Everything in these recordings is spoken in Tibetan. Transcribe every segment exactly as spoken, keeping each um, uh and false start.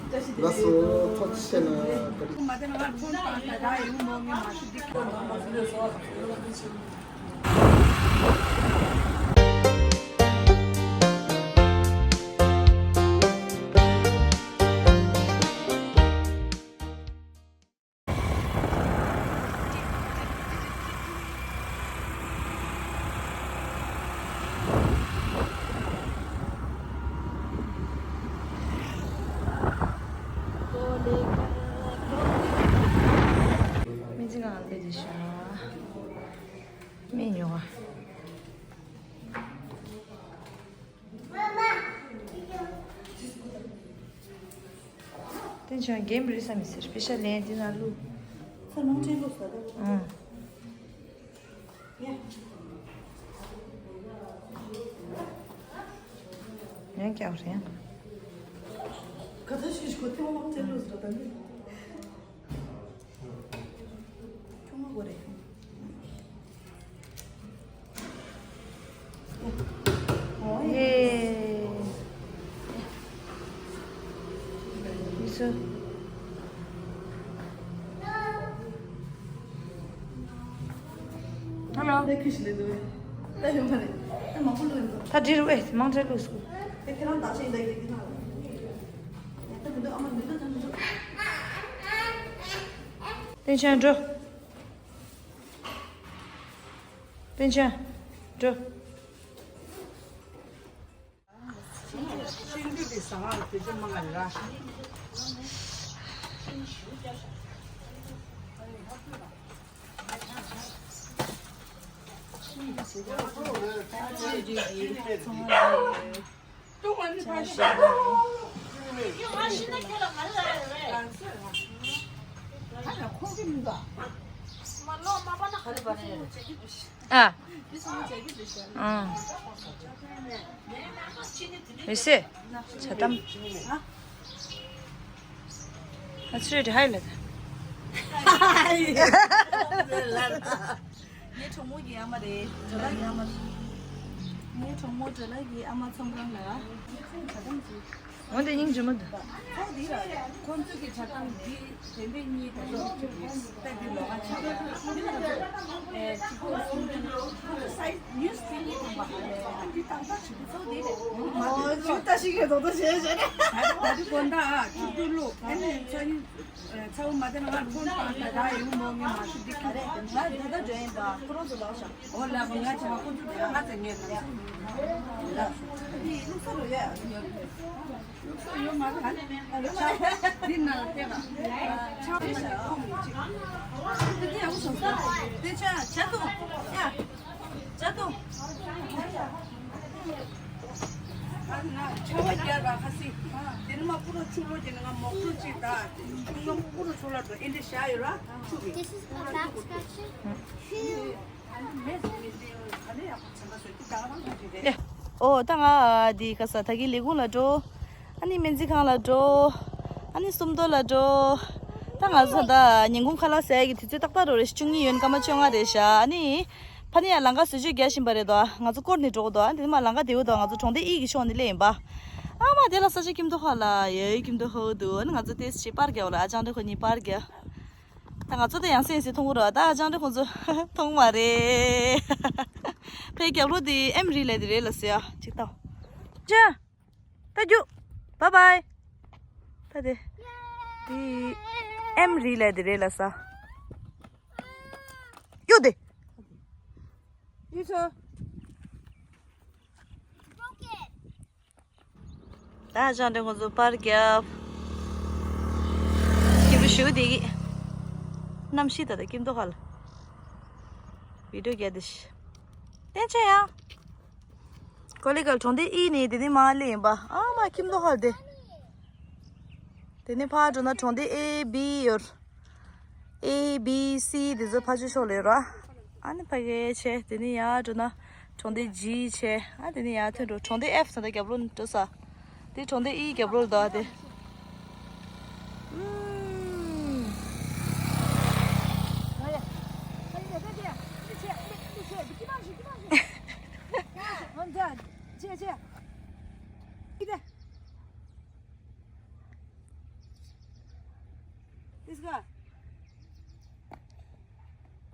ལགས་སོ། ཐུགས་རྗེ་ཆེ་གནང་། སྨན་རྩིས་ཁང་ལ་བསྡད་ཤག་སྨན་ཉོ་བ། དེ་བྱས་ན་རྒན་པོ་རེད་བསམ་མི་ཟེར། པེ་ཤ་ལེན་དེ་ན་བླུགས། ཚ་ནང་ཆེན་པོ་ཟ་ད། ཨང་། ཡང་སྐྱག་རེད། ག་ད་ཞིག་ཞིག་གོ་ཐེངས་མང་ཆེན་པོ་ཟ་ད་ནི། ཁྱོད་མ་གོ་རེད། ཧེ། ཡིན་ཚུལ། ཧ་ལོ། ད་འདྲི་རུ་ཨེ་མང་ཆེ་ལུས་སུ། སྟེང་ཆེན་འགྲོ། སྟེང་ཆེན་འགྲོ། ཨ། ཨང་། མི་སེ། ཆ་ཏམ། ཨ་ཚུལ་དེ་ཧའི་ལ། ངའི་གྲོགས་མོ་གི་ཨ་མ་རེད། དགྲ་ལྷ་གི་ཨ་མ་རེད། ངའི་གྲོགས་མོ་དགྲ་ལྷ་གི་ཨ་མ་ཚང་ཁང་ལ་ཆ་ཏམ་ཅིག་འོན་ཏེ་སྙིང་རྗེ་མོ་འདུག་ཁོང་ཚོ་གི་ཆ་ཏམ་འདི་དེ་འདྲའི་གཉིས་དང་ལོག་ཅིག་རེད། ད་འདི་ལོག་ཅིག་རེད། འདི་ལ་ཚོ་ཨེ་གཅིག་པོ་གསུམ་ཅན་ཁོང་ཚོ་སའི་ཛི་ཉུས་དེ་གཉིས་ཐོན་པ་ཨ་འདི་ཏག་ཏག་བྱེད་རྒྱུ་ཚོ་འདི་རེད། ཨོ་ད་ཤི་ཁ་དོག་ཏོ་བྱས་བྱས་རེད། ད་འདི་དགོན་བདག་ཨ་ཁྱུག་ཏུ་ལུག་ཨ་ནི་ཚོ་ཡིན། ཚ་བོ་མ་དེ་ན་ང་ཁོང་དང་ད་ད་ཡོང་མོ་ངས་མ་ཤི་འདི་ཁ་རེད། ང་ད་ད་འཇོན་ཡིན་པ་ཁོ་རང་ཚོ་ལགས་ཤག་འོ་ལགས་ང་ཆ་བ་ཁོ་ཚོ་དེ་ང་ཚ་ངས་ལགས་ཤག་འདི་ལུགས་སྲོལ་ཡོད་ཡ། ལུགས་སྲོལ་ཡོད་མ་རེད། འདི་ན་ལྟེ་བ་ཆ་བ་ཤ་ཁོང་མི་གཅིག་འདི་ཡག་པོ་བྱུང་སོང་། དེ་ཆ་ཆ་ཐུང་ཡ། ཅ་དུང་། ཨ་ན་ཆ་བ་རྒྱག་ར་ཁ་སི། དེ་ནི་མ་ཕུ་རོ་ཆུ་ལོ་དེ་ནི་ང་མོག་ཕུ་ཅི་ད། ཆུ་ལོ་ཕུ་རོ་ཆུ་ལོ་དོ་ཨིན་དི་ཤ་ཡོད་ར་ཆུ་གི། This is a back scratcher. ཨ་ནི་མེ་ཟི་མི་དེ་ག་ནས་ཡག་པོ་བྱེད་མ་སོད་ཀྱི་ད་རང་ཁ་ཅི་རེད། ཨོ་ད་ང་འདི་ག་ས་ད་གི་ལས་ཁུངས་ལ་འགྲོ། ཨ་ནི་སྨན་རྩིས་ཁང་ལ་འགྲོ། ཨ་ནི་སུམ་མདོ་ལ་འགྲོ། ད་ང་ཚོ་ད་ཉིན་གུང་ཁ་ལག་ཟ་ཡ་གི་དུས་ཚོད་ཏག་ཏག་རོ་རེད། བཅུ་གཉིས་ཡོན་སྐར་མ་བཅོ་ལྔ་རེད་ཤག་ཨ་ནི། ཕ་ནི་ཡང་ལམ་ཁ་བཟོ་བཅོས་རྒྱག་བཞིན་པ་རེད་དོ། ང་ཚོ་སྐོར་ནས་འགྲོ་གི་འདུག་ཨ་དེ་མ་ལམ་ཁ་དེ་འུ་དོ་ང་ཚོ་གྲོང་སྡེ་ཨི་གི་ཕྱོགས་ནས་སླེབས་ཡིན་པ། ཨ་མ་དེ་ལ་ས་ཆ་ཀིམ་དོ་ཧ་ལ་ཡ་ཡོད་ཀིམ་དོ་ཧ་འུ་འདུག་ཨ་ནི་ང་ཚོ་ཏེས་ཆེ་པར་རྒྱག་ལ་ཨ་ཅང་དེ་ཁོ་གཉིས་པར་རྒྱག་ད་ང་ཚོ་དེ་ཡང་སེམས་སེ་མཐོང་གི་རོ། ད་ཨ་ཅང་དེ་ཁོ་ཚོ་མཐོང་མ་རེད། ཕའི་རྒྱབ་ལོ་དེ་ཨེམ་རི་ལས་དེ་རེད་ལ་ཟེར་ཡ་ཅིག་ལྟ། ཅ། ད་རྒྱུག Bye bye. ད་དེ། དེ། ཨེམ་རི་ལས་དེ་རེད་ལ་ས། གཡུག་དེ། ཡུག་སོ། ད་ཅང་དེ་ཁོ་ཚོ་པར་རྒྱབ། སྐྱིད་པོ་ཞུ་དེ་གི། གནམ་གཤིས་ད་ལྟ་སྐྱིད་མདོག་ཧ་ལ། བི་ཌིའོ་རྒྱག་དེ་ཤི། བསྟན་ཆེ་ཡ། ཀོ་ལི་གལ་གྲོང་སྡེ་ཨི་ནས་དེ་ནས་མ་སླེབས་ཡིན་པ། ཨ་མ་ཁྱིམ་ཐོག་ཧར་དེ། དེ་ནས་ཕར་འགྲོ་ན་གྲོང་སྡེ་ཨེ་བི་ཡོད། ཨེ་བི་སི་དེ་ཚོ་ཕར་ཕྱོགས་ཕྱོགས་ལས་ར། ཨ་ནི་ཕ་གི་ཆེ། དེ་ནས་ཡར་འགྲོ་ན་གྲོང་སྡེ་ཇི་ཆེ། ཨ་དེ་ནས་ཡར་ཐོན་འགྲོ་གྲོང་སྡེ་ཨེཕ་ད་ལྟ་རྒྱབ་ལོགས་ནས་འགྲོ་ས། དེ་གྲོང་སྡེ་ཨི་རྒྱབ་ལོགས་ལ་འདུག་ཨ་དེ། ཨུམ། Let's go.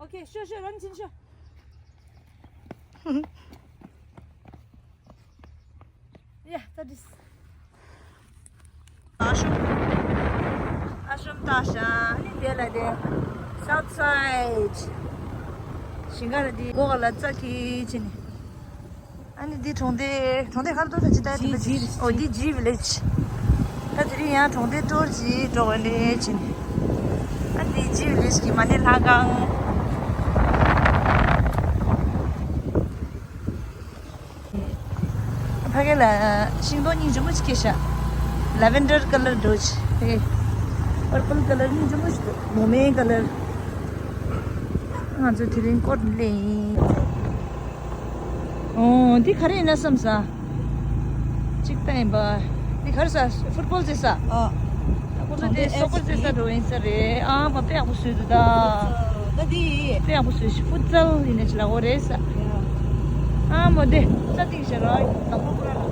Okay, sure, sure, run, Chin, sure. Yeah, that is. ཨ་ཤམ། ཨ་ཤམ་ཏ་ཤ་ནི་དེ་ལ་དེ། South side། ཞིང་ཁ་ལ་དེ་སྒོ་ཁ་ལ་རྩྭ་ཁྱེར་ཕྱིན་ནི། ཨ་ནི་འདི་གྲོང་སྡེ། གྲོང་སྡེ་ག་རེ་འདུག་ད་ཅི་ལྟ་ཡ། ཇི་ཇི་རེད། ཨོ་འདི་ཇི་ཝི་ལེཇ། ད་དེ་རིང་ཡང་གྲོང་སྡེ་སྟོར་གྱིས་འགྲོ་བ་ལས་ཕྱིན། ཨ་འདི་ཇི་ཝི་ལེཇ་གི་མ་ཎི་ལྷ་ཁང་། ཕ་གི་ལ་ཤིང་ཏོག་སྙིང་རྗེ་མོ་ཅིག་སྐྱེས་ཤག Lavender colour འདྲ་ཅིག་ཕ་གི་purple colour སྙིང་རྗེ་མོ་ཅིག་འདུག་མོ་མའི་colour། ང་ཚོ་དེ་རིང་ཀོཊ་ལེ་ཡིན། ཨོ་འདི་ག་རེ་ཡིན་ན་བསམ་ས། གཅིག་ལྟ་ཡིན་པ། འདི་ག་རེ་ས། ཕུཊ་བོལ་རྩེ་ས། ཨ། ཁོ་ཚོ་དེ་སོ་ཀར་རྩེ་ས་འགྲོ་ཡིན་ས་རེད། ཨ་མ་དཔེ་ཡག་པོ་བཟོས་འདུག་ད། ད་འདི། དཔེ་ཡག་པོ་བཟོས་ཤག་ཕུཊ་ཛལ་ཡིན་ན་ཅི་ལ་འོ་རེད་ས། ཨ་མོ་དེ་རྩྭ་བཏིང་ཤག་ར། ནང་ལོགས་ཁོ་ར་ལ།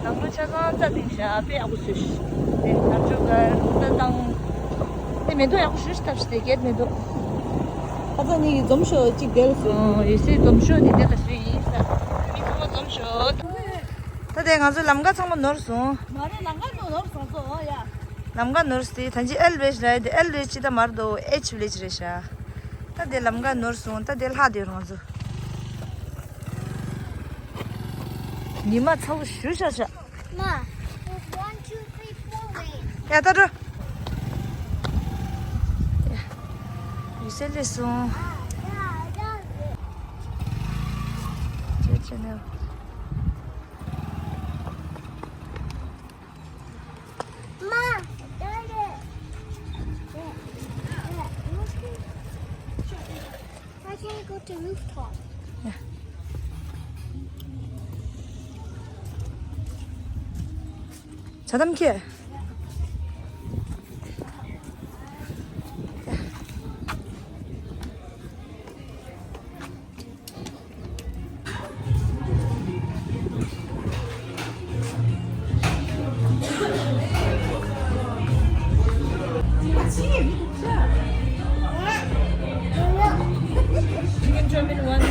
ནང་ལོགས་ཆ་ཚང་རྩྭ་བཏིང་ཤག་དཔེ་ཡག་པོ་བཟོས་ཤག་དེ་ནག་ཆུ་ག་རྩྭ་བཏང་། དེ་མེ་ཏོག་ཡག་པོ་ཞེ་པོ་ཅིག་བཏབ་ཤག་དེ་སྐྱེད་མེ་ཏོག་ཁ་སང་ཉིན་གྱི་འཛོམས་ཤོག་ཅིག་དེར་སོང་། ཨོ་ཡོད་སའི་འཛོམས་ཤོག་དེ་དེ་ལ་སུ་ཡིན་ས། མི་ཚང་མ་འཛོམས་ཤོག་ད་དེ་ང་ཚོའི་ལམ་ཁ་ཚང་མ་ནོར་སོང་། མ་རེད། ལམ་ཁ་ནོར་ནོར་སོང་སོང་ཡ། ལམ་ཁ་ནོར་སྟེ་ད་ཅི་ཨེལ་ཝི་ལེཇ་རེད་དེ། ཨེལ་ཝི་ལེཇ་ཅི་ད་མར་དོ་ཨེཆ་ཝི་ལེཇ་རེད་ཤག་ད་དེ་ལམ་ཁ་ནོར་སོང་། ད་དེ་ལྷག་དེ་རང་ཚོ། ཉི་མ་ཚ་བོ་ཞུ་ཤག་ཤག་མ། There's one, two, three, four ways. ཡ་ད་འགྲོ། ཡ། ཡོད་སའི་སླེབས་སོང་། ཁྱེད་ཁྱེད་ནས། མ། ད་རེད། Why can't I go to rooftop? ཇ་དམ་ཁྱེར། Chicken chow mein one.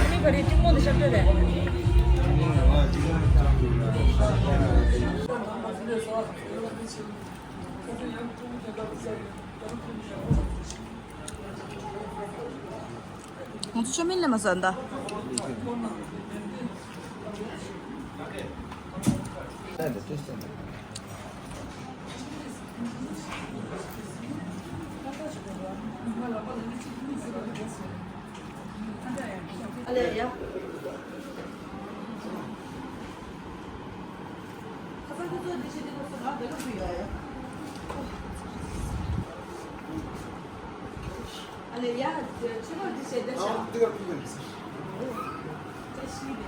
ང་ཚོ་ཆོས་མིན་ལས་མ་ཟ་འདའ། ཨ་ལས་ཡ། ཁ་སང་ཁོ་ཚོ་འདི་བྱེད་དུས་སྐབས་སུ་ང་བེ་ལུག་ཕུལ་ཡོད་ཡ། ཨ་ལས་ཡ། ཆུ་ལོག་འདི་བྱེད་བསྡད་ཤག་འདི་ག་ཕུལ་ཡོད་ཟེར། བཀྲ་ཤིས་བདེ་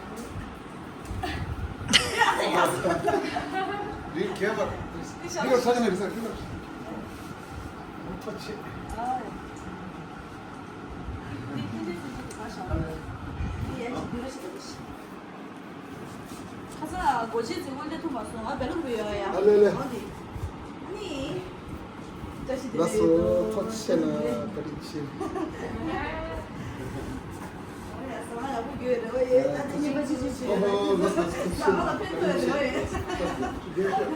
ལེགས། འདི་གས་པར། འདི་ག་ས་ཆ་ནས་རེད་ཟེར། འདི་ག་ཐོ་ཆེ། འདི་ཐེངས་གཅིག་ཐེངས་གཅིག་ག་ཤག་འདི་ཡན་ཆད་འདི་ར་ཞིག་རེད། ཁ་སང་སྒོ་ཕྱེ་ཟིན་སྔོན་དེ་ཐུག་མ་སོང་། ང་བེ་ལུག་བུ་ཡོད་ཡ། ཨ་ལེ་ལེ། འོ་དེ། ནི། བཀྲ་ཤིས་བདེ་ལེགས། ལགས་སོ། ཐུགས་རྗེ་ཆེ་གནང་། བཀའ་དྲིན་ཆེ། ཨོ་ཡ་ཟ་མ་ཡག་པོ་ཡོད་རེད། ཨོ་ཡེ། ད་དེ་ཉིན་པ་ཆེ་ཆེ་ཆེ། ཨོ་ཧོ། ལགས་སོ། ཐུགས་རྗེ་ཆེ་གནང་། ཟ་མ་ལ་ཕན་ཐོགས་ཡོད་རེད། ཨོ་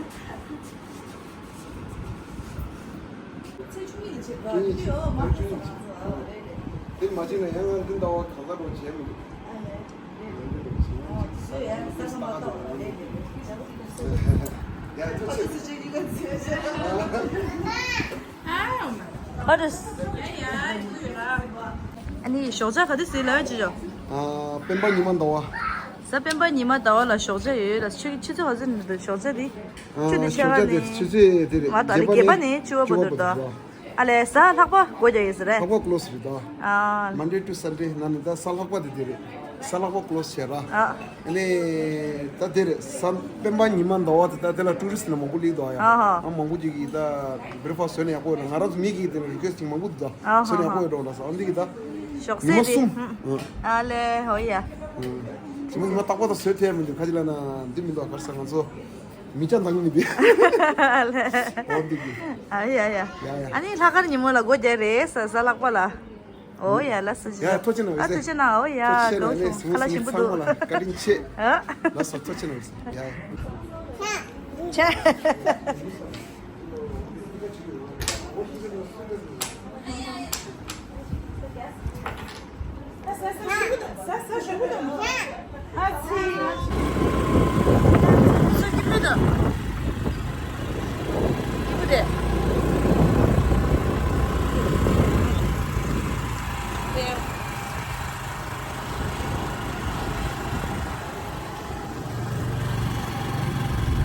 ཡེ། ཚེ་ཆུང་ངུ་ཡིན་བྱེད་པ་དེ་ཡོད་མ་རེད་སོང་ང་ཚོ། ཨ་རེད་རེད། དེ་མ་བྱས་ན་ཡང་ང་འདི་འདྲ་བ་གང་ལྟར་རོགས་བྱས་མི་འདུག་ཨ་རེད་རེད། ཨོ་དེ་ཚོ་ཡང་ས་ས་མ་གཏོགས་རེད་རེད་རེད། ཡ་ཐུགས་རྗེ་ཆེ། ཨ་རེད། ཨ་ནི་ཞོགས་ཇ་ག་དུས་ཟས་ལ་ཡོད་ཅི་ཡོད། ཨ་སྤེན་པ་ཉི་མ་ཟླ་བ། གཟའ་སྤེན་པ་ཉི་མ་ཟླ་བ་ལ་ཞོགས་ཇ་ཡོད་ལ། ཆུ་ཆུ་ཚོད་ག་ཚོད་ནས་འདུག་ཞོགས་ཇ་དེ། ཆུ་དེ་ཨ་ཆ་ཞོགས་ཇ་ག་དེ་ནས། ཆུ་ཚོད་དེ་རེད། ང་ད་རེས་བརྒྱད་པ་ནས་བཅུ་པ་བར་དུ་འདུག་ཨ་ལས་གཟའ་ལྷག་པ་སྒོ་རྒྱག་ཡོད་ས་རེད། ལྷག་པ་ཀློ་སི་རེད་ད། ཨ། Monday to Sunday ནང་ནས་ད་གཟའ་ལྷག་པ་དེ་དེ་རེད། གཟའ་ལྷག་པ་ཀློ་སི་བྱས་ར། ཨ། ཨ་ནི་ད་དེ་རེད། གཟའ་སྤེན་པ་ཉི་མ་ཟླ་བ་དེ་ད་དེ་ལ་ཊུ་རི་སི་ཊི་མང་པོ་སླེབས་འདུག་ཡ། ཨ་ཧ། ཨ་མང་པོ་ཅིག་གིས་ད་བྷེ་རེག་ཕ་སི་ཊི་བཟོས་ན་ཡག་པོ་ཡོད་ལ། ང་རང་ཚོ་མི་གིས་དེ་ལ་རི་ཀུ་ཨེ་སི་ཊི་མང་པོ་འདུག་ད་ཨ་ཧ་བཟོས་ན་ཡག་པོ་ཡོད་འགྲོ་ལ་ས། ཨ་འདི་གིས་ད་ཉི་མ་གསུམ། ཨ་ལས་ཧོ་ཡ། ཉི་མ་ཉི་མ་རྟག་པར་ད་བཟོས་ཐུབ་ཡ་མི་འདུག་ག་ཅི་ལབ་ན་འདི་མི་འདུག་ག་རེ་ཟ། ང་ཚོ། མི་ཅག་འདང་མི་འདི། འོ་འདི་འདི། ཨ་ཡ་ཡ། ཡ་ཡ། ཨ་ནི་ལྷག་དཀར་ཉིན་མོ་ལ་སྒོ་རྒྱག་རེད་ས་ས་ལག་པ་ལ། འོ་ཡ་ལ་སུ་ཞིག་ཡ་ཐུགས་རྗེ་གནང་ཨ་ཐུགས་རྗེ་གནང་། འོ་ཡ་ཐུགས་རྗེ་གནང་། ལགས་སོ་ཁ་ལག་ཞིམ་པོ་འདུག་ཚང་མ་ལ་བཀའ་དྲིན་ཆེ། ཨ། ལགས་སོ་ཐུགས་རྗེ་གནང་། ཡ་ཡ། ཆ།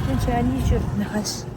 ཁྱོད་ཆ་གཉིས་ཤོར་ན་ཧ་ཤི།